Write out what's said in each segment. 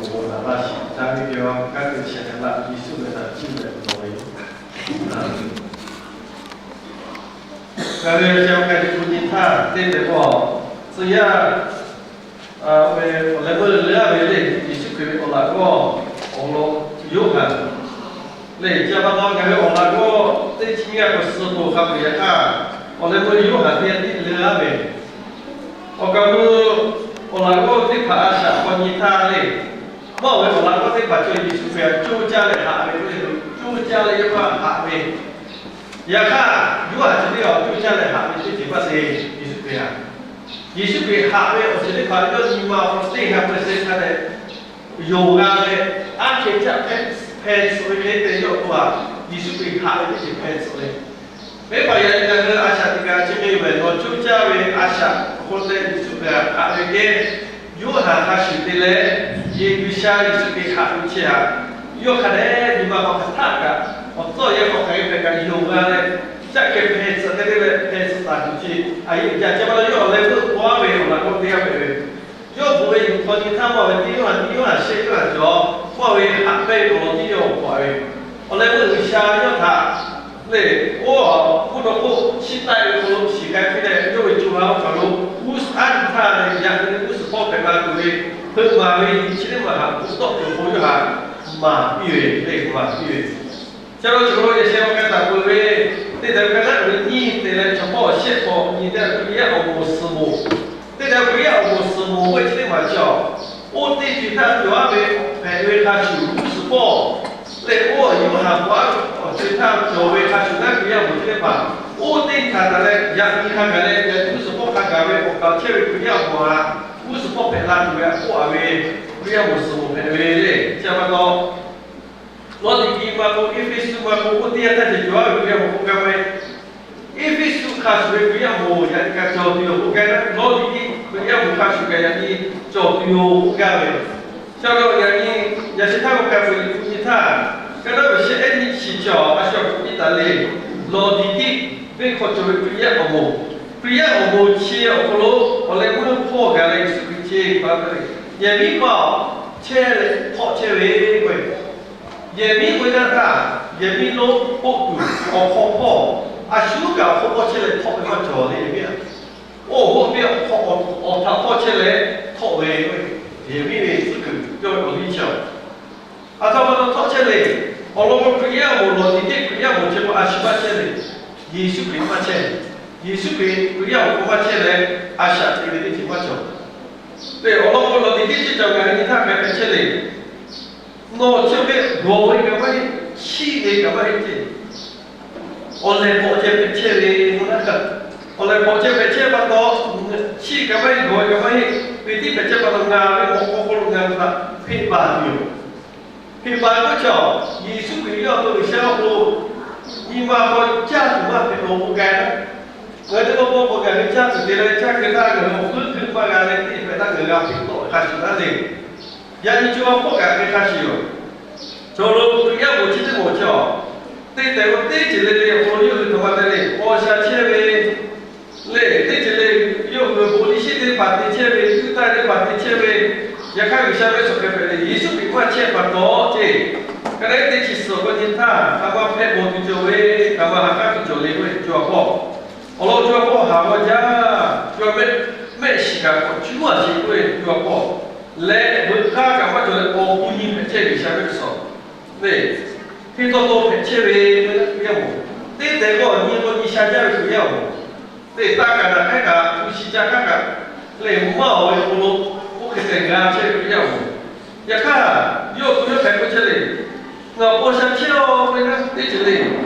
Awˬ bon naꞈ laˇ shiˍ, daꞈ ve kehˬ ve kanˉ te shehˍ hpaˇ Yeˍsuˆ ve htaꞈ cuˇ leh nawˬ ve yoˬ. Ngaˬ hui a sha ka tiꞈ hpu nyi htaˇ teˇ tehꞈ k'o, tcuh yaˇ ve awˬ leh meuˇ leuˉ a ve le, Yeˍsuˆ Hkriꞈ ve awˬ laꞈ g'awˇ awˬ lawn Yoˇhanˬ le. Chi pa taw ngaˬ hui awˬ laꞈ g'awˇ teˇ chi nyiˇ g'aˇ k'o suh peuˬ hk'a peu-eˬ yaꞈ hk'aˇ, awˬ leh meuˇ Yoˇhanˬ teˇ g'aˇ tiˉ leuˉ a ve, awˬ kaˍ lo awˬ laꞈ g'awˇ teˇ hpaˍ a shaꞈ hk'aw nyi htaˇ le, mawˇ ve awˬ laꞈ g'awˇ teˇ hpaˍ chaw Yeˍsuˆ Hkriꞈ htaꞈ coˇ caˇ leh haꞈ ve k'oˆ ve, coˇ caˇ leh yawˇ hpaˇ haꞈ ve. Yaꞈ hk'aˇ, Yoˇhanˬ chi teˇ g'aˇ coˇ caˇ leh haꞈ ve teˇ ceuˬ maˇ te. Yeˍsuˆ Hkriꞈ htaꞈ, Yeˍsuˆ Hkriꞈ haꞈ ve awˬ ceuˬ teˇ hpaˍ yawˇ nyi ma awˬ hk'aw teˇ g'aˇ hpehꞈ shehˍ hk'a dehꞈ yonˍ g'a leh, aˉ hkeh caˆ hpehꞈ, hpehꞈ tcuh ve hk'e te yawˇ htaꞈ Yeˍsuˆ Hkriꞈ haꞈ ve teˇ ceuˬ hpehꞈ tcuh ve. Venˇ baˆ yaꞈ nyi ngaˬ hui a shaꞈ teꞈ kaꞈ chi hk'e ve lawˬ coˇ caˇ ve a shaꞈ awˬ hk'aw lo te Yeˍsuˆ Hkriꞈ htaꞈ haꞈ ve kehˉ, Yoˇhanˬ hk'a shuˍ te leh, Yeˍsuˆ G'uiˬsha Yeˍsuˆ Hkriꞈ haꞈ ve chi htaꞈ yawˇ hk'a dehꞈ nyi ma hk'aw hk'aˬ htaˆ kaꞈ, awˬ tcuhˇ yehˇ hk'aw hk'aˬ hk'e hpehꞈ kaꞈ yonˍ g'a leh, caˆ hkeh hpehꞈ tcuh hk'e te leh hpehꞈ tcuh taˍ tuˬ chi a yeˇ uiˍ jaˇ. Chi pa taw yawˇ awˬ leh meuˇ k'oˆ a ve awˬ laꞈ g'awˇ teˇ g'aˇ hpehꞈ ve, yawˇ bvuhꞈ ve yuˬ hk'aw nyi htaˇ mawˇ ve teˇ Yoˇhanˬ, teˇ Yoˇhanˬ shehˆ Yoˇhanˬ cawˬ, mawˇ ve haꞈ pehnˇ ve awˬ lawn tiˉ yawˇ k'awꞈ ve. Awˬ leh meuˇ G'uiˬsha yawˇ htaꞈ lehˬ, oˇ, oˇ dawˇ hk'oˆ chiˇ taˆ ve hk'aw lo shiˍ k'ai piˇ leh, yawˇ ve co ha oˇ hk'aw lo g'uˇ suhˍ aˉ nyi htaˇ leh yaꞈ nyi g'uˇ suhˍ hpawˇ hpehꞈ la tuˬ ve, hpeuꞈ maˍ ve nyi chi teˇ maˬ htaꞈ k'oˆ tawˆ tuˬ awˬ pon yawˇ htaꞈ maˍ piˇ ve le, maˍ piˇ ve. Chi lo chi lo yehˬ sheh awˬ ka taˍ peuˬ ve, teˇ tehꞈ hk'a naˉ ve nyiˇ te leh chaw hpawˇ shehˆ hk'aw nyi teˇ hkui yaˇ awˬ moˍ suhˍ moˍ, teˇ tehꞈ hkui yaˇ awˬ moˍ suhˍ moˍ k'oˆ ve chi teˇ maˬ cawˬ. Oˇ teˇ ceuˬ htaˇ cawˬ a ve hpehꞈ ve hk'a shuˍ g'uˇ suhˍ hpawˇ lehˬ, oˇ Yoˇhanˬ k'oˆ a ve awˬ ceuˬ htaˇ cawˬ ve hk'a shuˍ naˉ hkui yaˇ awˬ moˍ chi teˇ hpaˍ oˇ teˇ htaꞈ taˍ leh yaꞈ nyi hk'a gaˬ leh yaꞈ nyi g'uˇ suhˍ hpawˇ hk'a gaˬ ve awˬ kaˍ chehˇ ve hkui yaˇ awˬ moˍ htaꞈ g'uˇ suhˍ hpawˇ hpehꞈ la tuˬ ve a k'oˆ a ve hkui yaˇ awˬ moˍ suhˍ moˍ hpehꞈ ve le. Chi pa taw Lawˇdiˍkiˆ maˇ k'o, Eˇfeˇsuꞈ maˇ k'o, oˇ teˇ yanˇ htaˇ ceh cawˬ a ve hkui yaˇ awˬ moˍ k'oˆ gaˇ ve, Eˇfeˇsuꞈ hk'a shuˍ ve hkui yaˇ awˬ moˍ yaꞈ nyi kaꞈ cawˬ tuˬ yoˬ k'oˆ gaˇ ve, Lawˇdiˍkiˆ hkui yaˇ awˬ moˍ hk'a shuˍ kaꞈ yaꞈ nyi cawˬ tuˬ yoˬ k'oˆ gaˇ ve. Chi a lo yaꞈ nyi yaꞈ sheh htaˇ k'o ka peuˬ liꞈ hpu nyi htaˇ, kaˇ naˉ ve shehˆ ehˉ nyiˇ chi cawˬ a shu a k'oꞈ piˇ taˍ le. Lawˇdiˍkiˆ venˇ hk'aw cawˬ ve hkui yaˇ awˬ moˍ, hkui yaˇ awˬ moˍ chi awˬ hk'aw lo awˬ leh meuˇ hpawˇ gaˬ leh Yeˍsuˆ Hkriꞈ chi pa taw, yehˬ miˉ paˇ chehˇ leh htawˆ chehˇ ve k'o, yehˬ miˉ k'oˆ ve htaˇ, yehˬ miˉ lonˉ k'oˆ tuˬ awˬ hk'aw hpawˇ, a shu kaꞈ awˬ hk'aw hpawˇ chehˇ leh htawˆ ve maˇ cawˬ le, yehˬ miˉ a. Oˇ hoˉ piˇ awˬ hk'aw awˬ htaꞈ hpawˇ chehˇ leh htawˆ ve k'o, yehˬ miˉ ve tcuhˉ kuiˬ yawˇ ve awˬ liˇ chi a. A htaꞈ pa taw htawˆ chehˇ le. Awˬ lawn k'o, hkui yaˇ awˬ moˍ, Lawˇdiˍkiˆ hkui yaˇ awˬ moˍ chi k'o a shu maˇ chehˇ le. Yeˍsuˆ Hkriꞈ maˇ chehˇ. Yeˍsuˆ Hkriꞈ hkui yaˇ awˬ moˍ k'o maˇ chehˇ leh, a shaꞈ teꞈ ve teˇ ceuˬ maˇ cawˬ. Te awˬ lawn k'o, Lawˇdiˍkiˆ chi cawˬ ngaˬ hui nyi htaˇ hk'a hpehꞈ chehˇ le. Nawˬ chi awˬ hk'e gawˬ ve kaꞈ maˇ heˆ, chiˇ ve kaꞈ maˇ heˆ ceˇ. Awˬ lehˬ hpawꞈ ceh hpehꞈ chehˇ ve k'o, awˬ lehˬ hpawꞈ ceh hpehꞈ chehˇ pa taw, chiˇ kaꞈ maˇ heˆ, gawˬ ve kaꞈ maˇ heˆ, ve tiˉ hpehꞈ chehˇ pa taw ngaˬ ve mawꞈ k'aw hk'aw lo ngaˬ hui htaꞈ hpeꞈ baˬ tuˬ yoˬ. Hpeꞈ baˬ k'oˆ chaw, Yeˍsuˆ Hkriꞈ yawˇ htaꞈ G'uiˬsha awˬ hk'aw lo nyi ma hk'aw caˇ tuˬ maˇ hpehꞈ k'o k'oˆ gaˇ. Ngaˬ hui teˇ pawˆ pawˆ k'o ngaˬ hui caˇ tuˬ te leh caˇ hk'e htaˇ ngaˬ hui awˬ hkuiˉ hkuiˉ maˇ g'a leh teˇ hpehꞈ htaˇ ngaˬ hui g'a hpeꞈ tawˆ hk'a shuˍ taˉ le. Yaꞈ nyi chaw hpawˇ kaꞈ hk'e hk'a shuˍ yoˬ. Chaw lo hkui yaˇ moˍ chi teˇ moˍ chaw, teˇ tehꞈ k'o teˇ ceuˬ le le awˬ hk'aw lo yawˇ hui htaꞈ ma te le, paw sha chehˇ ve le, teˇ ceuˬ le yawˇ hui ve bon liˇ sheˆ teˇ hpaˍ te chehˇ ve, tuˉ taˇ teˇ hpaˍ te chehˇ ve, yaꞈ hk'aˇ G'uiˬsha ve suhˍ hk'e hpehꞈ le, Yeˍsuˆ Hkriꞈ maˇ chehˇ pa taw ceˇ. Hk'a dehꞈ teˇ chi suhˍ awˬ hk'aw nyi htaˇ, hk'aˬ ma hpehꞈ bawˬ tuˬ cawˬ ve, hk'aˬ ma ha k'aˉ tuˬ cawˬ le k'oˆ ve co ha hpawˇ. Awˬ lawn co ha hpawˇ haˍ g'awˇ jaˇ, co ha mehˆ, mehˆ shiˍ kaꞈ k'awꞈ cuˉ a sheˍ k'oˆ ve co ha hpawˇ. Leh veuꞈ hk'aˇ kaꞈ maˇ cawˬ leh awˬ bon nyi hpehꞈ chehˇ G'uiˬsha ve suhˍ le. Hteˇ tawˇ tawˇ hpehꞈ chehˇ ve k'oˆ ve Hkriꞈ yaˇ moˍ, teˇ tehꞈ k'o awˬ nyi k'o nyi sha jaˇ ve Hkriꞈ yaˇ moˍ, teˇ taˇ kaꞈ naˬ hk'aˉ kaꞈ hpu shi ca hk'aˉ kaꞈ lehˬ maˇ awˬ ve awˬ hk'aw lo oˇ hk'e tehꞈ g'a chehˇ ve Hkriꞈ yaˇ moˍ. Yaꞈ hk'aˇ yawˇ awˬ to yawˇ hpehꞈ k'oˆ chehˇ le. Ngaˬ paw sha chehˇ a k'oˆ ve naˉ teˇ ceuˬ le.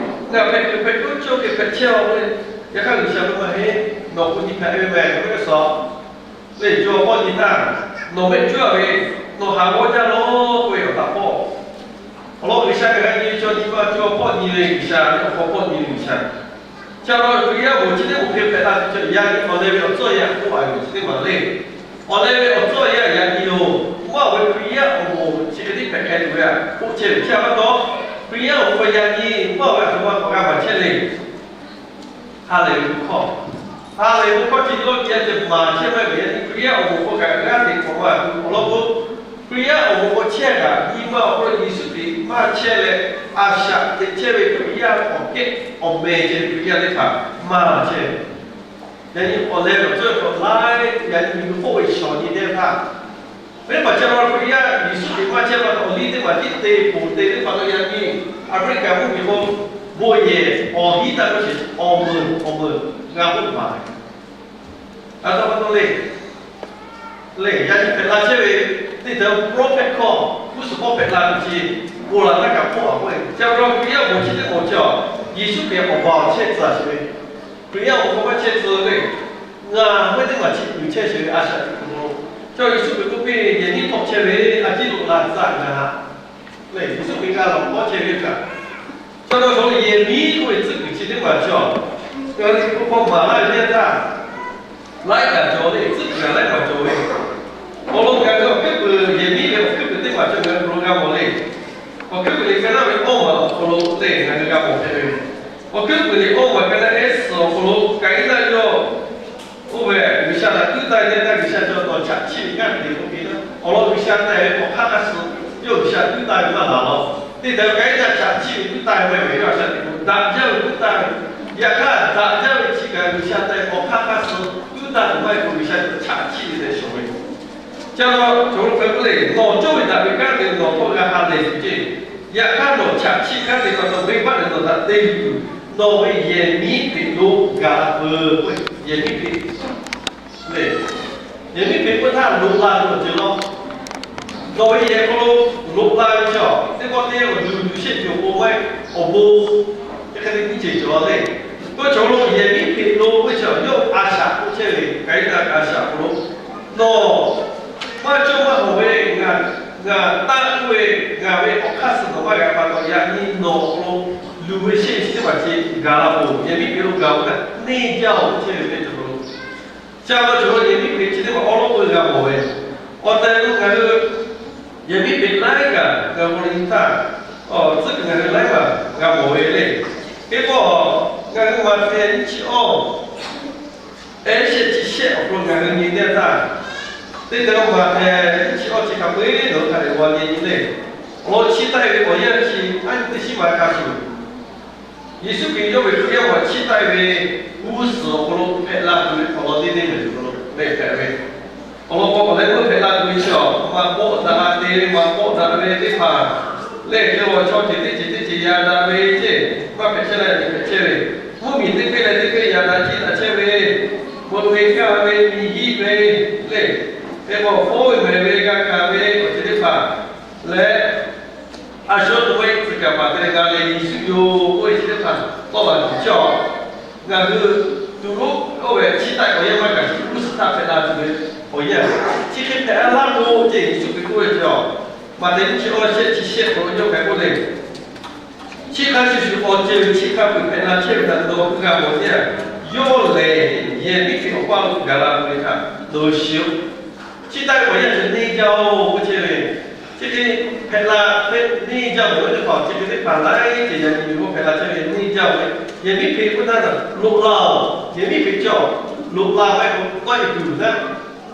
Ngaˬ hpehꞈ kuiˬ hpehꞈ kuiˬ cawˇ hk'e hpehꞈ chehˇ a k'oˆ ve, yaꞈ hk'aˇ G'uiˬsha ve maˇ heˆ. Nawˬ k'o nyi hpehꞈ ve meh k'oˆ ve suhˍ le, co ha hpawˇ nyi htaˇ, nawˬ mehˆ cuˉ a ve, nawˬ haˍ g'awˇ jaˇ lawˬ k'oˆ ve awˬ htaꞈ hpawˇ. Awˬ lawn G'uiˬsha kaꞈ g'a nyi ve chaw nyi ma co ha hpawˇ nyi ve G'uiˬsha, co ha hpawˇ nyi ve G'uiˬsha. Chi a lawn Hkriꞈ yaˇ moˍ chi teˇ moˍ hk'e hpehꞈ la tuˬ cawˬ yaꞈ nyi awˬ leh ve awˬ tcuhˇ yaꞈ k'oˆ a yoˬ chi teˇ maˬ le. Awˬ leh ve awˬ tcuhˇ yaꞈ yaꞈ nyi yoˬ. Maˇ awˬ ve Hkriꞈ yaˇ awˬ moˍ chi hk'e tiˉ hpehꞈ hk'e tuˬ ve a k'oˆ chehˇ ve chi a pa taw, Hkriꞈ yaˇ awˬ moˍ k'o yaꞈ nyi maˇ awˬ ve a htoꞈ ma k'awꞈ g'a maˍ chehˇ le. Ha lehˬ ve bon hkawˇ, ha lehˬ ve bon hkawˇ chi lawˇ kiˇ a ceh maˍ chehˇ maˇ ve yaꞈ nyi Hkriꞈ yaˇ awˬ moˍ k'o kaꞈ g'aˇ teꞈ k'awꞈ maˍ tuˬ awˬ lawn k'o, Hkriꞈ yaˇ awˬ moˍ k'o chehˇ kaꞈ, nyi ma awˬ hk'aw lo Yeˍsuˆ Hkriꞈ maˇ chehˇ leh, a shaꞈ teꞈ chehˇ ve Hkriꞈ yaˇ awˬ kehˉ awˬ meh ceh ve Hkriꞈ yaˇ teˇ hpaˍ maˇ chehˇ. Yaꞈ nyi awˬ leh awˬ cawˇ ve k'awꞈ laiˉ, yaꞈ nyi miˬguiˬ hk'oˆ ve shawˍ nyi teˇ hpaˍ, venˇ baˬ chehˇ la Hkriꞈ yaˇ Yeˍsuˆ Hkriꞈ maˇ chehˇ pa taw, awˬ liˇ teˇ maˬ tiˉ te poˬ te teˇ hpaˍ lo yaꞈ nyi Aˍfriˆkaˍ mvuhˇmiˬ k'o, bon yehˬ awˬ hiˉ taˇ k'oˆ sheˍ, awˬ meuˍ awˬ meuˍ g'a k'oˆ baˬ ve. A taˇ pa taw le, le yaꞈ nyi hpehꞈ la chehˇ ve teˇ taꞈ prophet hkawˇ g'uˇ suhˍ hpawˇ hpehꞈ la tuˬ chi, bon laˬ taˇ kaꞈ hpawˇ a k'oˆ ve. Chi pa taw Hkriꞈ yaˇ awˬ bon chi teˇ k'awꞈ chi a, Yeˍsuˆ Hkriꞈ awˬ baˬ awˬ chehˇ tcuh sheˍ ve, Hkriꞈ yaˇ awˬ hk'aw maˇ chehˇ tcuh le. Ngaˬ ve teˇ maˬ chi uiˍ chehˇ sheˍ ve a shaꞈ teꞈ kuˬ lo, chaw Yeˍsuˆ Hkriꞈ k'oˆ piˇ, yehˬ miˉ hpawˇ chehˇ ve a ciˉ loꞈ la tcuh ngaˬ le, Yeˍsuˆ Hkriꞈ g'a lawˬ hpawˇ chehˇ ve kaꞈ, chaw taw shawˍ lo yehˬ miˉ k'oˆ ve tcuhˉ kuiˬ chi teˇ maˬ chi a, ngaˬ hui k'oˆ hk'aw maˍ laˇ ve teˇ yanˇ htaˇ, laiˉ kaꞈ cawˬ le, tcuhˉ kuiˬ kaꞈ laiˉ kaꞈ cawˬ ve. Awˬ lawn ngaˬ hui awˬ hkuiˉ puiˍ yehˬ miˉ ve awˬ hkuiˉ puiˍ teˇ maˬ cawˬ ngaˬ hui awˬ hk'aw lo g'a mawˬ le. Awˬ hkuiˉ puiˍ liꞈ ka naˇ ve awˇ maˬ awˬ hk'aw lo le ngaˬ hui g'a mawˬ hpehꞈ ve. Awˬ hkuiˉ puiˍ liꞈ awˇ maˬ ka naˇ ehˉ suhˍ awˬ hk'aw lo Kaˍiˉnaˆ yawˇ oˇ ve G'uiˬsha htaꞈ tuˉ taˇ ve teˇ htaˇ, G'uiˬsha cawˬ tawˍ chaꞈ chiˇ ve kanˉ te k'oˆ piˇ na. Awˬ lawn G'uiˬsha te ve awˬ hk'aˇ hk'aˇ suh yawˇ G'uiˬsha tuˉ taˇ ve maˇ laˬ law. Teˇ htaꞈ Kaˍiˉnaˆ chaꞈ chiˇ ve tuˉ taˇ ve maˇ ve yawˇ a shaꞈ teꞈ k'o daꞈ jaˇ ve tuˉ taˇ ve. Yaꞈ hk'aˇ daꞈ jaˇ ve chi kaꞈ G'uiˬsha te ve awˬ hk'aˇ hk'aˇ suh tuˉ taˇ tuˬ maˇ heˆ k'o, G'uiˬsha chaꞈ chiˇ ve leh shawˍ ve. Ca la cawˬ lo hk'e k'oˆ le, nawˬ cawˇ ve daꞈ ve kanˉ te nawˬ hkawˇ g'a ha lehˬ tuˬ ceˇ. Yaꞈ hk'aˇ nawˬ chaꞈ chiˇ kanˉ te pa taw venˇbaˆ leh nawˬ htaꞈ te yuˬ tuˬ, nawˬ ve yehˬ miˉ hpeꞈ lo gaˬ la peuˬ k'o, yehˬ miˉ hpeꞈ le. Yehˬ miˉ hpeꞈ k'oˆ htaˇ loꞈ la ve awˬ ceuˬ law. Nawˬ ve yehˬ hk'aw lo loꞈ la ve chi a, teˇ pawˆ teˇ yanˇ awˬ duˬ duˬ shehˆ cawˬ k'o maˇ heˆ, awˬ bon teˇ hk'e te teˇ ceuˬ cawˬ le. K'oˆ cawˬ lo yehˬ miˉ hpeꞈ lo k'oˆ ve chi a, yawˇ a shaꞈ k'oˆ chehˇ ve Kaˍiˉnaˆ a shaꞈ k'oˆ lo, nawˬ maˇ cawˇ maˇ hawˍ ve ngaˬ, ngaˬ taˆ k'oˆ ve, ngaˬ ve awˬ hk'aˇ suh nawˬ maˇ g'a pa taw, yaꞈ nyi nawˬ awˬ hk'aw lo luˬ ve shehˆ ve chi teˇ hpaˍ chi gaˬ la peuˬ. Yehˬ miˉ hpeꞈ lo gaˬ k'oˆ htaˇ neˇ jaˇ oˬ k'oˆ chehˇ ve teˇ ceuˬ lo Chi a pa cawˬ lo yehˬ miˉ hpeꞈ chi teˇ hpaˍ awˉ lawˉ k'oˆ ve g'a mawˬ ve. Awˬ tehˬ lo ngaˬ hui yehˬ miˉ hpeꞈ laiˉ kaꞈ ngaˬ hui awˬ liˇ htaˇ, tcuhˉ kuiˬ ngaˬ hui laiˉ kaꞈ g'a mawˬ ve le. Teˇ pawˆ ngaˬ hui Maꞈhtehˍ nyiˇ chi awˇ, ehˉ shehˆ chi shehˆ awˬ hk'aw lo ngaˬ hui nyi teˇ htaˇ, teˇ tehˬ lo Maꞈhtehˍ nyiˇ chi awˇ chi hk'a peu-eˬ nawˬ hui hk'a dehꞈ g'aw nyi nyi le. Awˬ lawn chi taˆ-e ve awˬ yanˇ chi aˉ nyi teˇ shiˉ ma hk'a shuˍ Yeˍsuˆ Hkriꞈ yawˇ ve Hkriꞈ yaˇ awˬ chiˇ taˆ-e ve g'uˇ suhˍ awˬ hk'aw lo hpehꞈ la tuˬ ve awˬ lawn teˇ teˇ mehˬ tuˬ lo lehˬ hpehꞈ ve. Awˬ lawn k'o, awˬ leh meuˇ hpehꞈ la tuˬ ve chi a, maꞈ k'awˆ daꞈ te ve, maꞈ k'awˆ daꞈ ve teˇ hpaˍ lehˬ, hk'e lawˬ chaw ceuˬ teˇ ceuˬ teˇ ceuˬ yaꞈ daꞈ ve ceˇ, maˇ hpehꞈ chehˇ leh hpehꞈ chehˇ ve, mvuhˇmiˬ teˇ hk'e leh teˇ hk'e yaꞈ daꞈ ciˇ daꞈ chehˇ ve, bon ve gaˇ ve miˬ hiˆ ve lehˬ, hk'e k'o fawˉ ve mehˍ ve g'a hkanˍ ve awˬ ceuˬ teˇ hpaˍ lehˬ, a shu tuˬ ve tcuh kaˍ paˍ te leh g'a leh Yeˍsuˆ yoˬ k'oˆ ve chi teˇ hpaˍ tawˆ la tuˬ chi a, ngaˬ hui tuˬ lo oˇ ve chiˇ taˆ-e awˬ yanˇ maˇ kaꞈ, g'uˇ suhˍ htaˇ hpehꞈ la tuˬ ve awˬ yanˇ, chi hk'e hpehꞈ laˇ k'o ceˇ, Yeˍsuˆ Hkriꞈ k'oˆ ve chi a, Maꞈhtehˍ nyiˇ chi awˇ shehˆ chi shehˆ k'o yawˇ hk'e k'oˆ le, chi hk'a shuˍ shuˍ awˬ ceuˬ ve chi hk'a peu-eˬ hpehꞈ la chehˇ ve htaꞈ nawˬ hui g'a mawˬ ceˇ. Yawˇ lehˬ yehˬ miˉ hpeꞈ awˬ paˇ lo gaˬ la ve htaꞈ nawˬ shiˍ-oˬ. Chiˇ taˆ-e awˬ yanˇ chi neˇ jaˇ-oˬ k'oˆ chehˇ ve, chi hk'e hpehꞈ la ve neˇ jaˇ-oˬ ve teˇ hpaˍ, chi hk'e teˇ hpaˍ laiˉ ceuˬ yaꞈ nyi miˬ hk'oˆ hpehꞈ la chehˇ ve neˇ jaˇ-oˬ ve, yehˬ miˉ hpeꞈ k'oˆ htaˇ loꞈ la-oˬ. Yehˬ miˉ hpeꞈ chi a, loꞈ la maˇ heˆ k'o tawˆ-e tuˬ naˉ.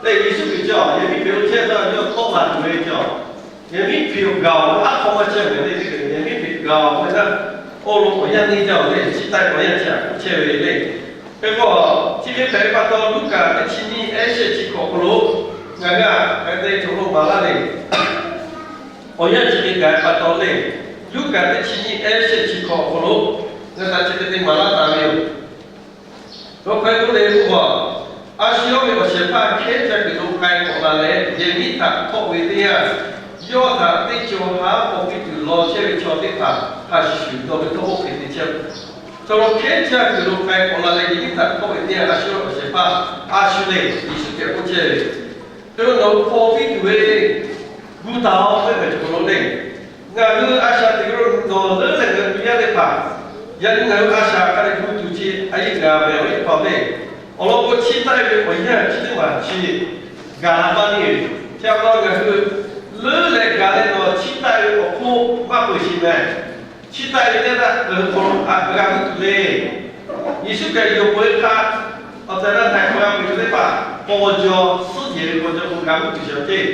Lehˬ Yeˍsuˆ Hkriꞈ chi a, yehˬ miˉ hpeꞈ lo chehˇ htaˇ yawˇ tawˆ la tuˬ ve chi a, yehˬ miˉ hpeꞈ-oˬ gaˬ-oˬ ve aˉ hk'aw maˇ chehˇ ve le, teˇ hk'e yehˬ miˉ hpeꞈ gaˬ-oˬ ve htaˇ, awˬ lawn awˬ yanˇ neˇ jaˇ-oˬ le, chiˇ taˆ-e awˬ yanˇ chi htaꞈ k'oˆ chehˇ ve le. Hk'e k'o, chi hk'e hpehꞈ ve pa taw Luˉkaꞈ teˇ chi nyiˇ ehˉ shehˆ chi hkawꞈ awˬ hk'aw lo ngaˬ g'aˇ hk'aˬ hk'e te cawˬ lo maˍ laˇ le. Awˬ yanˇ chi hk'e gaˬ ve pa taw le, Luˉkaꞈ teˇ chi nyiˇ ehˉ shehˆ chi hkawꞈ awˬ hk'aw lo ngaˬ htaꞈ chi hk'e te maˍ laˇ taˍ ve yoˬ. Yawˇ hk'aˬ hk'e k'oˆ le k'o, a shu yawˇ ve awˬ shehˍ hpaˇ hkehˉ caˇ kuiˬ lo k'ai k'awꞈ la leh, yehˬ miˉ htaꞈ htawˆ ve teˇ yanˇ, yawˇ htaꞈ teˇ cawˬ haˉ paw piˇ tuˬ law chehˇ ve chaw teˇ hpaˍ hk'a shuˍ shuˍ dawˇ ve htawˇ oˇ hk'e te chehˇ-oˬ. Chaw lo hkehˉ caˇ kuiˬ lo k'ai k'awꞈ la leh, yehˬ miˉ htaꞈ htawˆ ve teˇ yanˇ, a shu yawˇ ve awˬ shehˍ hpaˇ a shu le, Yeˍsuˆ Hkriꞈ k'oˆ chehˇ ve, Hk'e lo nawˬ hui paw piˇ tuˬ ve gu taˍ-oˬ ve mehˬ cawˬ k'o lo le. Ngaˬ hui a shaꞈ teꞈ k'o lo nawˬ leuˉ leh ngaˬ hui Hkriꞈ yaˇ teˇ hpaˍ, yaꞈ nyi ngaˬ hui a shaꞈ hk'a dehꞈ gu tuˬ chi a yeˇ g'a ve awˬ yaˇ hpaw le. Awˬ lawn k'o, chiˇ taˆ-e ve awˬ yanˇ chi teˇ maˬ chi gaˬ la maˇ heˆ. Chi pa taw ngaˬ hui leuˉ leh gaˬ leh nawˬ chiˇ taˆ-e ve awˬ hk'oˆ maˇ peuˬ sheˍ mehˍ. Chiˇ taˆ-e ve teˇ htaˇ ngaˬ hui hk'aw lo a g'a meuˇ tuˬ le. Yeˍsuˆ Hkriꞈ yonˍ peuˬ ve hk'a, awˬ tehˬ na htaiˍ hk'aw g'a peuˬ ve teˇ hpaˍ, paw jaw suhˉ jehˬ ve paw jaw k'o g'a meuˇ tuˬ sheˍ ceˇ.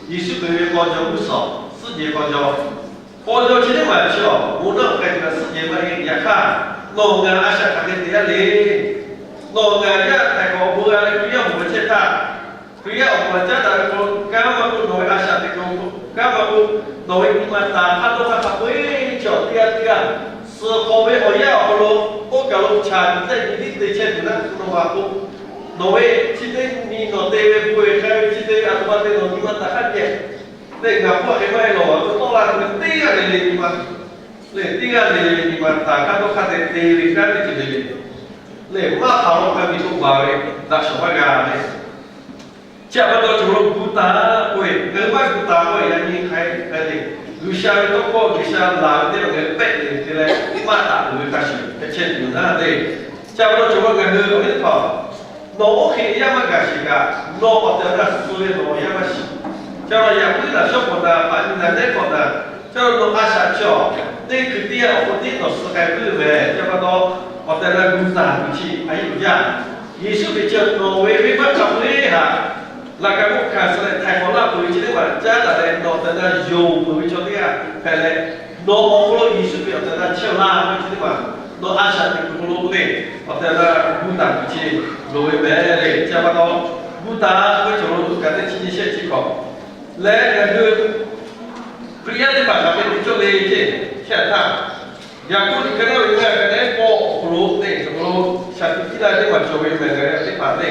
Yeˍsuˆ Hkriꞈ ve paw jaw mvuhˇ suhˍ suhˉ jehˬ k'aw jaw. K'aw jaw chi teˇ maˬ chi awˬ bon naˆ k'ai tuˬ kaꞈ suhˉ jehˬ maˇ heˆ. Yaꞈ hk'aˇ, nawˬ ngaˬ a shaꞈ hk'aˬ hk'e te-a le. Nawˬ ngaˬ yaˇ htaiˍ hk'awꞈ bon g'a leh Hkriꞈ yaˇ awˬ moˍ chehˇ htaˇ, Hkriꞈ yaˇ awˬ moˍ caˉ daꞈ ve k'o, kanˉ maˇ k'oˆ, nawˬ ve a shaꞈ teꞈ k'o, kanˉ maˇ k'oˆ, nawˬ ve nyi ma taˍ hk'aˇ dawˇ hk'aˇ hk'a peu-eˬ chi awˬ teˇ g'aˇ teˇ g'aˇ, suhˍ hk'awꞈ ve awˬ yanˇ awˬ hk'aw lo, oˇ kaˬ lo chaꞈ nyi tehˆ nyi tiˉ te chehˇ tuˬ naˆ k'oˆ nawˬ ma k'o, nawˬ ve chi teˇ nyi nawˬ te ve bon-e k'ai ve chi te ve a htoꞈ ma te nawˬ nyi ma taˍ hk'aˇ geh, lehˬ ngaˬ hpawˇ hk'e maˇ heˆ lawˬ, a to tawˆ la tuˬ ve teˇ g'aˇ le le nyi ma, lehˬ teˇ g'aˇ le le nyi ma taˍ hk'aˇ dawˇ hk'aˇ te te ve kanˉ teˇ ceuˬ le le, lehˬ maˇ hpaˍ law k'ai ve to baˬ ve daꞈ shawˍ maˇ g'a le. Chi htaꞈ pa taw cawˬ lo gu taˍ k'oˆ ve, ngaˬ hui maˇ gu taˍ k'oˆ ve, yaꞈ nyi hk'aˬ hk'e le. G'uiˬsha ve tawˇ hkawˇ G'uiˬsha laˬ ve teˇ g'aˇ ngaˬ hui pehˆ le te leh maˇ taˍ tuˬ ve hk'a shuˍ hk'a chehˇ tuˬ naˉ le. Chi htaꞈ pa taw cawˬ lo ngaˬ hui awˬ viˉ teˇ hpaˍ, nawˬ oˇ hk'e yaˇ maˇ gaˬ sheˍ kaꞈ, nawˬ awˬ tehˬ awˬ na suh ve nawˬ awˬ yaˇ maˇ shiˍ. Chi htaꞈ pa taw yaꞈ puiˉ naˬ shawˉ pawˍ naˍ, paˍ nyi naˍ nehˉ hkawꞈ naˍ, chi htaꞈ nawˬ a shaꞈ chi awˬ teˇ hkui teˇ yanˇ awˬ hk'aw tiˉ nawˬ suh k'ai puiˉ ve mehˍ. Chi htaꞈ pa taw awˬ tehˬ awˬ na gu taˍ tuˬ chi a yiˉ uiˍ jaˇ. Yeˍsuˆ Hkriꞈ chi nawˬ ve venˇbaˆ hk'a peu-eˬ htaꞈ laꞈ ka hk'oˆ hkanˍ suh leh htaiˍ hk'awꞈ laˇ peuˬ ve chi teˇ maˬ caˉ daꞈ leh nawˬ awˬ tehˬ awˬ na yonˍ peuˬ ve chaw teˇ g'aˇ hpehꞈ leh, nawˬ awˬ hk'aw lo Yeˍsuˆ Hkriꞈ awˬ tehˬ awˬ na chehˇ laˇ ve chi teˇ maˬ nawˬ a shaꞈ teꞈ kuiˬ hk'aw lo le, awˬ tehˬ awˬ na gu taˍ tuˬ chi loˍ ve mehˍ le. Chi htaꞈ pa taw gu taˍ ve cawˬ lo kaꞈ teˇ chi nyi shehˆ chi hkawꞈ leh ngaˬ hui Hkriꞈ yaˇ teˇ hpaˍ hk'aˬ hk'e te cawˇ le ceˇ, chi htaꞈ htaˇ Yaˍkoˆ liꞈ ka naˉ ve ngaˇ ka nehˉ k'awˇ awˬ hk'aw lo teˇ ceuˬ hk'aw lo shaˍ tiꞈ piˇ laˇ ve teˇ maˬ cawˬ ve mehˬ ngaˬ hui teˇ hpaˍ le.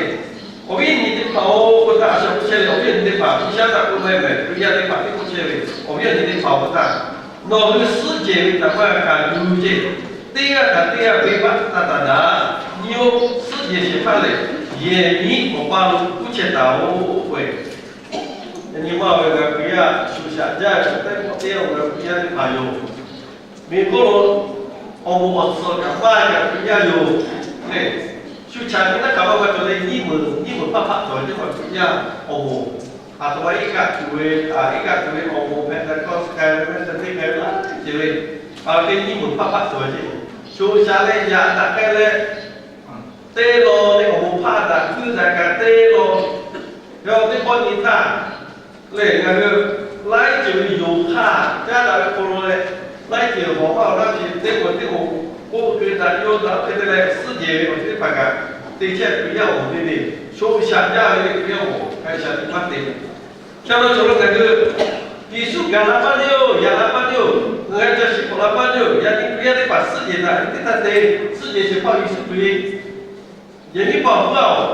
Awˬ viˉ awˬ nyi teˇ hpaˍ-oˬ, k'oˆ htaˇ a shaꞈ k'oˆ chehˇ ve awˬ viˉ awˬ nyi teˇ hpaˍ, G'uiˬsha htaꞈ k'oˆ maˇ heˆ mehˬ, Hkriꞈ yaˇ teˇ hpaˍ teˇ k'oˆ chehˇ ve awˬ viˉ awˬ nyi teˇ hpaˍ-oˬ, k'oˆ htaˇ nawˬ hui suhˉ jehˬ ve htaꞈ maˇ kaꞈ gu ceˇ. Teˇ g'aˇ kaꞈ teˇ g'aˇ venˇbaˆ taˇ taˍ daꞈ. Nyi-oˬ, suhˉ jehˬ shehˍ hpaˇ lehˬ, yehˬ miˉ Awˬ pa lo kuˇ chehˇ taˍ-oˬ k'oˆ ve, yaꞈ nyi maˇ ve ngaˬ Hkriꞈ yaˇ shuˍ shaꞈ jaˇ ve teˇ pawˆ teˇ yanˇ ngaˬ Hkriꞈ yaˇ teˇ hpaˍ yoˬ. Miˬ hk'oˆ lo awˬ moˍ awˬ tcuhˍ kaꞈ maˇ kaꞈ Hkriꞈ yaˇ yoˬ. Lehˬ, shu chaꞈ nyi naˉ hk'aˬ maˇ maˇ cawˬ leh nyiˇ meunˍ nyiˇ meunˍ hpaˆ hpaˆ cawˬ ve teˇ hpaˍ Hkriꞈ yaˇ awˬ moˍ, a htoꞈ ma iˉ kaˆ tuˬ ve, a iˉ kaˆ tuˬ ve awˬ moˍ hpehꞈ leh, kawˇ suh k'ai ve mehˆ te teˇ k'ai ve la ceuˬ ve, a ve teˇ nyiˇ meunˍ hpaˆ hpaˆ cawˬ ve ceˇ. Shu shaꞈ leh yaꞈ daꞈ k'ai leh, teˇ law ve awˬ moˍ hpaˆ daꞈ kuiˇ daꞈ kaꞈ teˇ law, yawˇ teˇ pawˆ nyi htaˇ, lehˬ ngaˬ hui laiˉ ceuˬ ve yonˍ hk'aˇ caˉ daꞈ ve hk'aw lo leh, laiˉ ceuˬ hawˍ maˇ awˬ laˇ ve teˇ k'oˍ teˇ k'oˍ k'oˆ hk'e daꞈ yawˇ daꞈ hk'e te leh suhˉ jehˬ ve awˬ ceuˬ teˇ hpaˍ kaꞈ te chehˇ Hkriꞈ yaˇ awˬ moˍ te ve, shu shaꞈ jaˇ ve Hkriꞈ yaˇ awˬ moˍ hk'a shaꞈ teꞈ maˇ te. Ca lo cawˬ lo ngaˬ hui Yeˍsuˆ gaˬ la maˇ te-oˬ, yaꞈ la maˇ te-oˬ, ngaˬ hui ca shiˍ hk'awꞈ la maˇ te-oˬ, yaꞈ nyi Hkriꞈ yaˇ teˇ hpaˍ suhˉ jehˬ daꞈ ve teˇ htaˇ te, suhˉ jehˬ shehˍ hpaˇ Yeˍsuˆ Hkriꞈ Yehˬ miˉ paˍ awˬ hpfuhˇ-oˬ,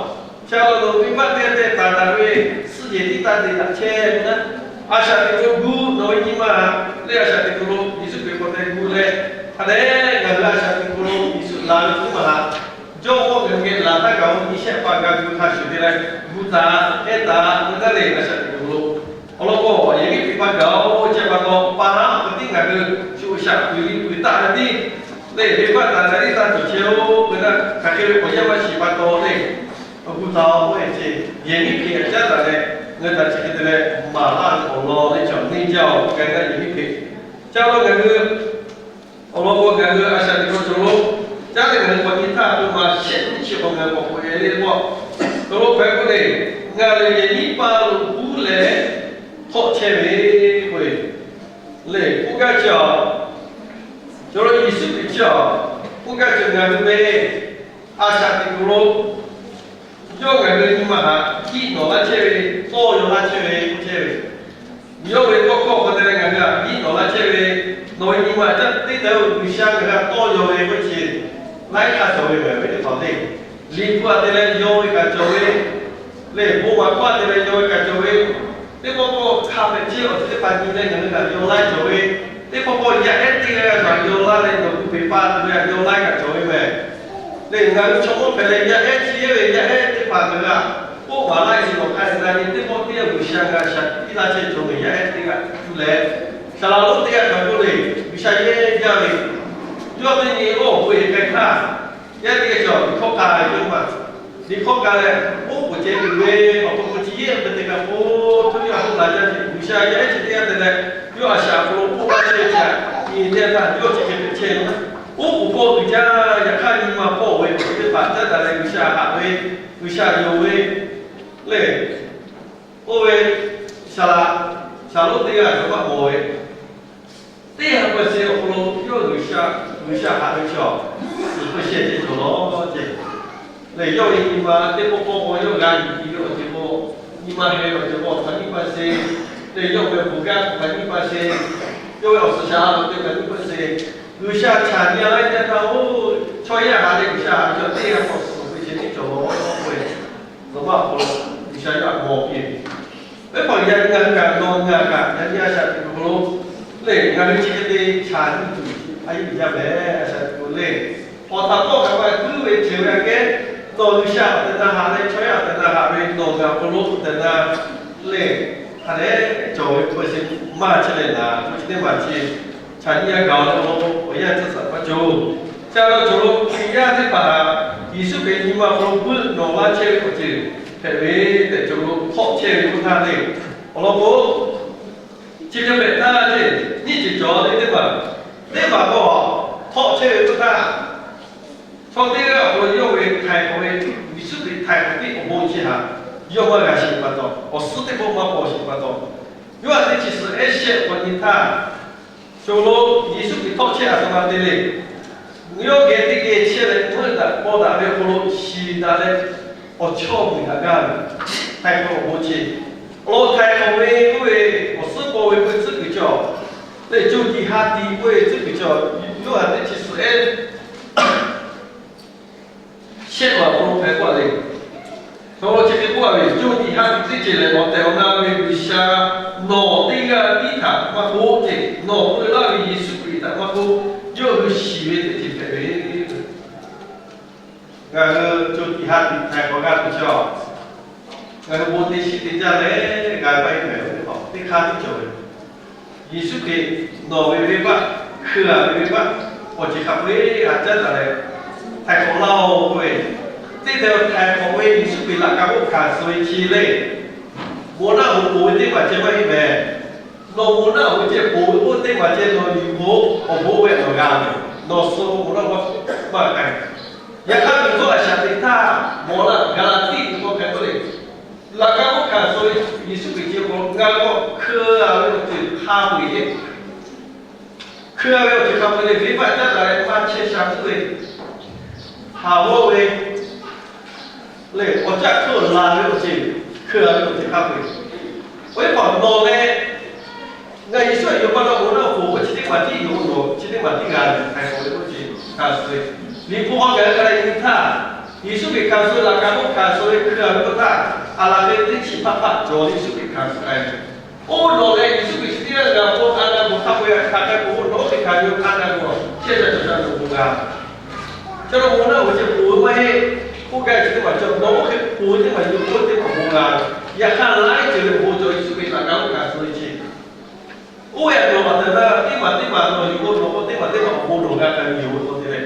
cha lo loꞈ ve maˇ te te taˍ taˍ ve suhˉ jehˬ tiˉ taˇ te daꞈ chehˇ ve naˉ, a shaꞈ teꞈ lo gu nawˬ ve nyi ma lehˬ, a shaꞈ teꞈ lo Yeˍsuˆ Hkriꞈ k'awꞈ te gu leh, hk'a dehꞈ ngaˬ hui a shaꞈ teꞈ lo Yeˍsuˆ laˬ ve teˇ maˬ htaꞈ jawˇ mawˇ ngaˬ hui geh laˬ htaˇ kaꞈ, nyi shehˆ pa g'a gu hk'a shuˍ te leh gu taˍ, ehˉ taˍ ve naˉ lehˬ, a shaꞈ teꞈ lo awˬ lawn k'o, yehˬ miˉ hpeꞈ pa gaˬ-oˬ, chi pa taw pa haˉ awˬ hk'aw tiˉ ngaˬ hui shu shaꞈ kuiˬ liꞈ kuiˬ taˆ ve tiˉ lehˬ, venˇbaˆ taˍ taˍ tiˉ taˇ cawˬ chehˇ-oˬ k'oˆ ve naˉ, hk'aˬ hk'e ve awˬ yanˇ maˇ shiˍ pa taw lehˬ, awˬ gu taˍ-oˬ k'oˆ ve ceˇ. Yehˬ miˉ hpeꞈ caˉ taˍ leh, ngaˬ hui htaꞈ chi hk'e te leh maˍ laˇ ve awˬ lawn lehˬ, chaw neˇ jaˇ-oˬ k'ai naˉ yehˬ miˉ hpeꞈ. Ca lo ngaˬ hui awˬ lawn k'o, ngaˬ hui a shaꞈ teꞈ lo cawˬ lo caˉ leh ngaˬ hui k'awꞈ nyi htaˇ, to ma shehˆ nyiˇ chi k'awꞈ ngaˬ hui k'awꞈ k'oꞈ e le k'o, cawˬ lo hpehꞈ k'oˆ le, ngaˬ lehˬ yehˬ miˉ pa lo uˉ leh htawˆ chehˇ ve k'oˆ ve, lehˬ k'oˆ gaˇ chi a, cawˬ lo Yeˍsuˆ Hkriꞈ chi a, k'oˆ gaˇ chi ngaˬ hui ve a shaꞈ teꞈ lo yawˇ ngaˬ hui nyi ma htaꞈ hiˆ nawˬ laˇ chehˇ ve, tawˇ yaw laˇ chehˇ ve k'oˆ chehˇ ve. Yawˇ ve tawˇ hkawˇ hk'aw te leh ngaˬ hui htaꞈ hiˆ nawˬ laˇ chehˇ ve, nawˬ ve nyi ma caˇ teˇ taˍ-oˬ, G'uiˬsha ngaˬ hui htaꞈ tawˇ yaw ve k'oˆ chi laiˉ hk'aˇ cawˬ ve mehˬ ve teˇ hpaˍ lehˬ, liꞈ hpu htaꞈ te leh yaw ve kaꞈ cawˬ ve, lehˬ bon maˍ hkawˇ htaꞈ te leh yaw ve kaꞈ cawˬ ve, teˇ pawˆ pawˆ hk'a hpehꞈ chehˇ awˬ ceuˬ teˇ hpaˍ nyi leh ngaˬ hui htaꞈ yaw laiˉ cawˬ ve, teˇ pawˆ pawˆ yaˇ ehˉ teˇ g'aˇ g'aˇ htaꞈ yaw laˇ leh nawˬ hui hpeꞈ pa tuˬ ve htaꞈ yaw laiˉ kaꞈ cawˬ ve mehˬ. Lehˬ ngaˬ hui chaw mawˇ hpehꞈ leh yaˇ ehˉ chi ehˉ ve yaˇ ehˉ teˇ hpaˍ ngaˬ hui htaꞈ k'oˆ maˍ laˇ ve chi nawˬ hk'a te na nyi teˇ pawˆ teˇ yanˇ G'uiˬsha ngaˬ shaˍ tiꞈ laˇ chehˇ cawˬ ve yaˇ ehˉ teˇ g'aˇ tuˬ leh, saˍ laˍ lonˉ teˇ g'aˇ hk'a k'oˆ le, G'uiˬsha yehˇ jaˇ ve, yawˇ teˇ nyi oˇ awˬ bon e k'ai htaˇ, yaˇ teˇ g'aˇ cawˬ liꞈ hkawˇ k'a ve yawˇ ma, liꞈ hkawˇ k'a leh, oˉ k'oˍ ceh tuˬ ve awˬ to k'o chi yehˇ ve te kaꞈ k'o, to yaˇ a to laˬ jaˇ ve G'uiˬsha yaˇ ehˉ chi teˇ g'aˇ te leh, yawˇ a shaꞈ awˬ hk'aw lo k'oˆ laˇ chehˇ ve chi, nyi teˇ g'aˇ htaˇ yawˇ chi hk'e hpehꞈ chehˇ ve naˉ, oˉ k'oˍ pawˆ tuˬ jaˇ. Yaꞈ hk'aˇ nyi ma hpawˇ ve awˬ ceuˬ teˇ hpaˍ caˉ daꞈ leh G'uiˬsha haꞈ ve, G'uiˬsha yonˍ ve lehˬ, oˇ ve saˍ laˍ Shaˍlonˍ teˇ g'aˇ cawˬ maˇ mawˬ ve, teˇ ha percent awˬ hk'aw lo yawˇ G'uiˬsha, G'uiˬsha haꞈ ve chaw, suhˍ hpu sheh ceh cawˬ lawˬ ceh. Lehˬ yawˇ ve nyi ma teˇ pawˆ pawˆ k'o yawˇ g'a yuˬ ti ve awˬ ceuˬ k'o, nyi ma heh awˬ ceuˬ k'o hk'aˬ nyiˇ percent, lehˬ yawˇ ve bon gaˇ hk'aˬ nyiˇ percent, yawˇ ve awˬ suhˍ shaˍ a lo te hk'aˬ nyiˇ percent, G'uiˬsha chaꞈ nyi a laiˉ jaˇ htaˇ-oˬ, chaw yaˇ haꞈ leh G'uiˬsha haꞈ ve chaw teˇ ha k'awꞈ suhˍ hpu sheh tiˉ cawˬ lawˬ k'oˆ ve, nawˬ maˇ k'o G'uiˬsha yawˇ htaꞈ mawˬ piˇ ve. Oˇ hpaˍ yaꞈ nyi ngaˬ hui kaꞈ nawˬ ngaˬ kaꞈ yaꞈ nyi a shaꞈ teꞈ kuˬ lo lehˬ, ngaˬ hui chi hk'e te chaꞈ nyi tuˬ a yeˇ uiˍ jaˇ mehˍ. A shaꞈ teꞈ kuˬ lehˬ, awˬ htaꞈ tawˆ kaꞈ maˇ guiˇ ve ceuˬ ve aꞈ kehˉ, nawˬ G'uiˬsha awˬ tehˬ na haꞈ leh chaw yaˇ awˬ tehˬ na haꞈ ve nawˬ ngaˬ awˬ hk'aw lo awˬ tehˬ na lehˬ, hk'a dehꞈ cawˬ ve hpu sheh maˇ chehˇ leh naˍ, hpu sheh teˇ maˬ chi chaꞈ nyi a gaˬ-oˬ leh awˬ yanˇ tcuhˇ tcuhꞈ maˇ cawˬ. Ca la cawˬ lo Hkriꞈ yaˇ teˇ hpaˍ htaꞈ Yeˍsuˆ Hkriꞈ nyi ma hk'aw lo puiˉ nawˬ laˇ chehˇ ve awˬ ceuˬ hpehꞈ ve tehꞈ cawˬ lo htawˆ chehˇ ve k'oˆ htaˇ lehˬ, awˬ lawn k'o, chi hk'e hpehꞈ htaˇ lehˬ, nyiˇ ceuˬ cawˬ ve teˇ hpaˍ, teˇ hpaˍ k'o, htawˆ chehˇ ve k'oˆ htaˇ, chaw teˇ g'aˇ awˬ hk'aw lo yawˇ ve htaiˍ hk'awꞈ ve, Yeˍsuˆ Hkriꞈ htaiˍ hk'awꞈ piˇ awˬ bon chi htaꞈ yawˇ maˇ g'a sheˍ pa taw, awˬ suhˉ teˇ pawˆ maˇ paw sheˍ pa taw, yawˇ htaꞈ teˇ chi suhˍ ehˉ shehˆ k'awꞈ nyi htaˇ, cawˬ lo Yeˍsuˆ Hkriꞈ htawˆ chehˇ a htoꞈ ma te le. Yawˇ geh teˇ geh chehˇ leh, meuˆ daꞈ paw daꞈ ve awˬ hk'aw lo shiˍ daꞈ leh, awˬ chawˇ muiˬ daꞈ gaˇ ve htaiˍ hk'awꞈ awˬ bon chi, awˬ lawn htaiˍ hk'awꞈ ve k'oˆ ve awˬ suhˉ paw ve k'oˆ ve tcuhˉ kuiˬ cawˬ, lehˬ co tiꞈ ha tiꞈ k'oˆ ve tcuhˉ kuiˬ cawˬ, yawˇ htaꞈ teˇ chi suhˍ ehˉ shehˆ maˬ awˬ hk'aw lo hpehꞈ k'oˆ a le. Chaw chi hk'e k'oˆ a ve, co tiꞈ ha tiꞈ teˇ ceuˬ lehˬ, awˬ tehˬ awˬ na ve G'uiˬsha nawˬ teˇ g'aˇ tiˉ htaꞈ maˇ k'oˆ ceh, nawˬ peu laˇ ve Yeˍsuˆ Hkriꞈ htaꞈ maˇ k'oˆ, yawˇ hui shiˍ ve teˇ ceuˬ hpehꞈ ve. Ngaˬ hui co tiꞈ ha tiꞈ htaiˍ hk'awꞈ g'a tuˬ chaw, ngaˬ hui bon teˇ shiˍ teˇ jaˇ leh g'a paˇ e mehˍ ve teˇ hk'aˇ tiˉ cawˬ ve. Yeˍsuˆ Hkriꞈ nawˬ ve venˇbaˆ, hkui a ve venˇbaˆ, awˬ ceuˬ hk'a peu-eˬ a caˉ taˍ leh, htaiˍ hk'awꞈ laˇ-oˬ k'oˆ ve, teˇ htaiˍ htaiˍ hk'awꞈ ve Yeˍsuˆ Hkriꞈ laꞈ ka oˇ hkanˍ suh ve chi lehˬ, bon naˆ hoꞈ ponˬ ve teˇ hpaˍ ceh maˇ heˆ mehˍ. Nawˬ bon naˆ hoꞈ ceh ponˬ ve oˇ teˇ hpaˍ ceh nawˬ yuˬ k'o, awˬ bon ve nawˬ g'a ve, nawˬ suh bon naˆ hoꞈ maˇ k'ai. Yaꞈ hk'aˇ, miˬ guiˬ a shaꞈ teꞈ htaˇ, mawˬ laˇ gaˬ la tiˉ ve k'awꞈ hpehꞈ k'oˆ le. Laꞈ ka oˇ hkanˍ suh ve Yeˍsuˆ Hkriꞈ ceh k'o, ngaˬ k'awꞈ hkui a ve awˬ ceuˬ hk'a peu-eˬ le. Hkui a ve awˬ ceuˬ hk'a peu-eˬ le, venˇbaˆ caˉ taˍ leh maˇ chehˇ sha tuˉ ve, haˍ g'awˇ ve lehˬ, awˬ caˆ hkui la ve awˬ ceuˬ, hkui a ve awˬ ceuˬ hk'a peu-eˬ. Oˇ ve hpaˍ nawˬ leh ngaˬ Yeˍsuˆ htaꞈ yonˍ pa taw, bon naˆ hoꞈ k'o chi teˇ hpaˍ tiˉ yonˍ, nawˬ chi teˇ hpaˍ tiˉ g'a ve htaiˍ hk'awꞈ ve k'oˆ ceh hkanˍ suh ve. Liꞈ hpu k'awꞈ gaˬ hk'a leh nyi htaˇ, Yeˍsuˆ Hkriꞈ hkanˍ suh ve laꞈ ka oˇ hkanˍ suh ve hkui a ve k'oˆ htaˇ, a laˬ ve teˇ chi hpaˆ hpaˆ cawˬ Yeˍsuˆ Hkriꞈ hkanˍ suh k'ai ve. Oˇ nawˬ leh Yeˍsuˆ Hkriꞈ chi teˇ g'aˇ g'a k'o, a na gu hk'a peu-eˬ htaꞈ hk'a k'oˆ, nawˬ oˇ hk'e hkanˍ ve a na gu chehˇ sha cawˬ sha nawˬ bon g'a. Chaw nawˬ bon naˆ hoꞈ ceh ponˬ ve maˇ heˆ. K'oˆ gaˇ chi teˇ hpaˍ cawˬ, nawˬ oˇ hk'e ponˬ ve teˇ hpaˍ yuˬ k'o teˇ hpaˍ bon g'a. Yaꞈ hk'aˇ laiˉ ceuˬ ve awˬ bon cawˬ Yeˍsuˆ Hkriꞈ laꞈ ka oˇ hkanˍ suh ve chi. Oˇ ve a nawˬ maꞈ teꞈ na teˇ maˬ teˇ maˬ nawˬ yuˬ k'o, nawˬ k'o teˇ maˬ teˇ maˬ awˬ bon nawˬ g'a k'ai ve yoˬ k'oˆ te leh,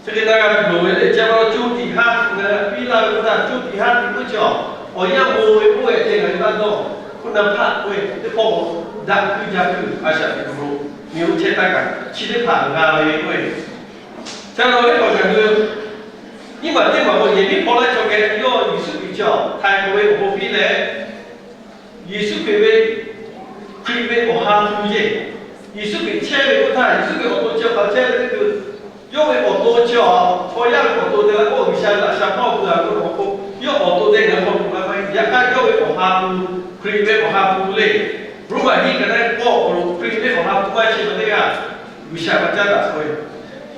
chi hk'e na g'a tuˬ loˍ ve le. Chi pa taw co tiꞈ ha tiꞈ ngaˬ hui piˇ laˇ ve k'oˆ htaˇ, co tiꞈ ha tiꞈ k'oˆ chi a, awˬ yanˇ bon ve k'oˆ ve ceh ngaˬ hui taˇ dawˇ. K'oˆ na hpaˆ k'oˆ ve teˇ hpawˇ k'o, daꞈ hkui jaˇ hkui a shaꞈ teꞈ kuˬ lo miˬ oˇ chehˇ taˇ kaꞈ chi teˇ hpaˍ g'a ve k'oˆ ve. Chi a nawˬ ve k'awꞈ ngaˬ hui nyiˇ maˬ teˇ maˬ k'o, yehˬ miˉ hpaw laˇ chaw geh yawˇ Yeˍsuˆ Hkriꞈ chi a htaiˍ hk'awꞈ ve awˬ bon piˇ leh, Yeˍsuˆ Hkriꞈ ve, Hkriꞈ ve awˬ ha hpu ceˇ, Yeˍsuˆ Hkriꞈ chehˇ ve k'oˆ htaˇ, Yeˍsuˆ Hkriꞈ awˬ to chi hk'aˬ chehˇ ve teˇ hkui, yawˇ ve awˬ to chi a, chaw yaˇ ve awˬ to te leh k'o, G'uiˬsha laꞈ sha hpawˇ pu a k'oˆ ve awˬ hk'oˆ, yawˇ awˬ to te ngaˬ hui hk'aw tuˬ la maˇ heˆ. Yaꞈ hk'aˇ yawˇ ve awˬ ha hpu, Hkriꞈ ve awˬ ha hpu le. Roˉmaꞈ hiˉ ka naˉ k'awˇ awˬ hk'aw lo Hkriꞈ ve awˬ ha hpu maˇ chehˇ ve teˇ g'aˇ, G'uiˬsha hk'a caˉ daꞈ k'oˆ ve,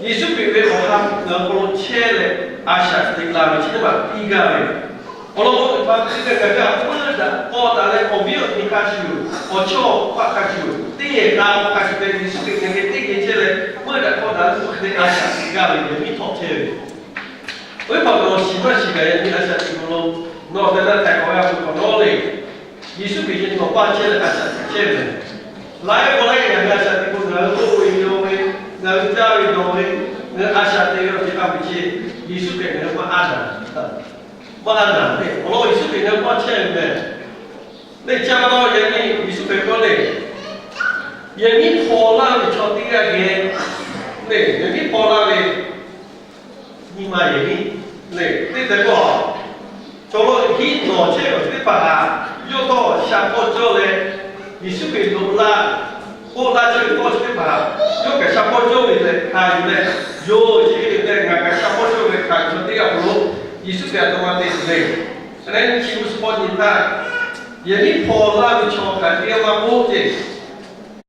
Yeˍsuˆ Hkriꞈ ve awˬ ha hpu ngaˬ hui hk'aw lo chehˇ leh, a shaꞈ teꞈ la ve chi teˇ maˬ piˇ gaˇ ve. Awˬ lawn k'o, teˇ hpaˍ teˇ g'aˇ ngaˬ hui a meuˇ daꞈ k'aw daꞈ leh, awˬ viˉ awˬ nyi hk'a shuˍ, awˬ chawˇ awˬ paˆ hk'a shuˍ, teˇ yehˬ k'a k'o hk'a shuˍ tehꞈ Yeˍsuˆ Hkriꞈ ngaˬ hui teˇ geh chehˇ leh, meuˇ daꞈ k'aw daꞈ leh, hk'e te a shaꞈ teꞈ gaˇ ve yehˬ miˉ htawꞈ chehˇ ve. Oˇ ve hpaˍ nawˬ shiˍ maˇ shiˍ kaꞈ, yaꞈ nyi a shaꞈ teꞈ kuˬ lo nawˬ tehꞈ na htaiˍ hk'awꞈ g'a tuˬ hk'awꞈ nawˉ le. Yeˍsuˆ Hkriꞈ yehˬ nawˬ paˇ chehˇ leh a shaꞈ teꞈ chehˇ ve. Laiˉ k'awꞈ laiˉ ngaˬ hui a shaꞈ teꞈ k'o, ngaˬ hui k'oˆ ve yaw ve, ngaˬ hui caˇ ve dawˬ ve, ngaˬ hui a shaꞈ teꞈ ve awˬ ceuˬ hk'a peu-eˬ chi, Yeˍsuˆ Hkriꞈ ngaˬ hui maˇ aˉ daꞈ, maˇ aˉ daꞈ le. Awˬ lawn Yeˍsuˆ Hkriꞈ ngaˬ hui paˇ chehˇ ve meh. Lehˬ chi pa taw yaꞈ nyi Yeˍsuˆ Hkriꞈ k'oˆ le, yehˬ miˉ hpaw laˇ ve chaw teˇ g'aˇ geh le, yehˬ miˉ hpaw laˇ ve nyi ma yehˬ miˉ le, teˇ teh k'o, chaw lo hiˉ nawˬ chehˇ ve awˬ ceuˬ teˇ hpaˍ htaꞈ yawˇ htawˇ sha hpawˇ cawˇ leh, Yeˍsuˆ Hkriꞈ loꞈ la, k'oˆ laˇ chehˇ ve tawˇ chi teˇ hpaˍ, yawˇ kaꞈ sha pawˇ cawˇ ve leh hkanˍ yuˬ leh, yoˬ, chi hk'e te ngaˬ kaꞈ sha pawˇ cawˇ ve hkanˍ yuˬ ve teˇ g'aˇ hk'aw lo, Yeˍsuˆ Hkriꞈ aˬ htoꞈ ma te tuˬ le. Leh chi mvuhˇ suhˍ hpawˇ nyi htaˇ, yehˬ miˉ hpaw laˇ ve chaw hk'aˬ hk'e te maˇ k'oˆ ce.